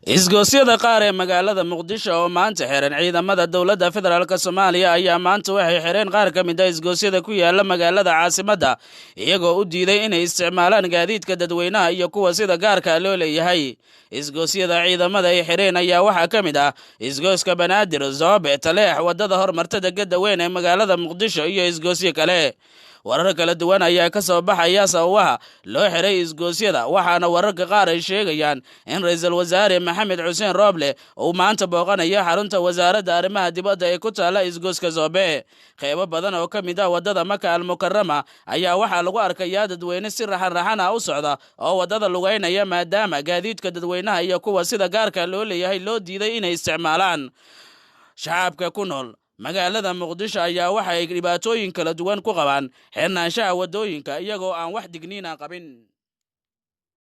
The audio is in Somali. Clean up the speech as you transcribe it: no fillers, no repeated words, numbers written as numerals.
Isgoosyada qaar ee magaalada Muqdisho oo maanta xiran. Ciidamada dowladda federaalka Soomaaliya ayaa maanta waxay xireen qaar ka mid ah isgoosyada ku yaala magaalada caasimadda, iyagoo u diiday inay isticmaalaan gaadiidka dadweynaha iyo kuwa sida gaarka loo leeyahay. Isgoosyada ciidamada ay xireen ayaa waxaa ka mid ah isgooska Banaadir, Zoobe, Taleex, wadada hormarta degada weyn ee magaalada Muqdisho iyo isgoosyo kale. Warar kala duwan ayaa ka soo baxaya sababaha loo xiray isgoosyada, waxaana wararka qaar ay sheegayaan in Ra-iisul Wasaare Maxamed Xuseen Rooble uu maanta booqanayo xarunta Wasaaradda Arrimaha Dibadda ee ku taala isgooska Zoobe. Qeybo badan oo ka mid ah waddada Maka Almukarama ayaa waxaa lagu arkayaa dadweyne si raxan raxan ah u socda oo waddada lugeynaya, maadaama gaadiidka dadweynaha iyo kuwa sida gaarka loo leeyahay loo diiday inay isticmaalaan. Shacabka ku nool magaalada Muqdisho ayaa waxa ay dhibaatooyin kala duwan ku qabaan xirnaanshaha waddooyinka, iyagoo aan wax digniina qabin.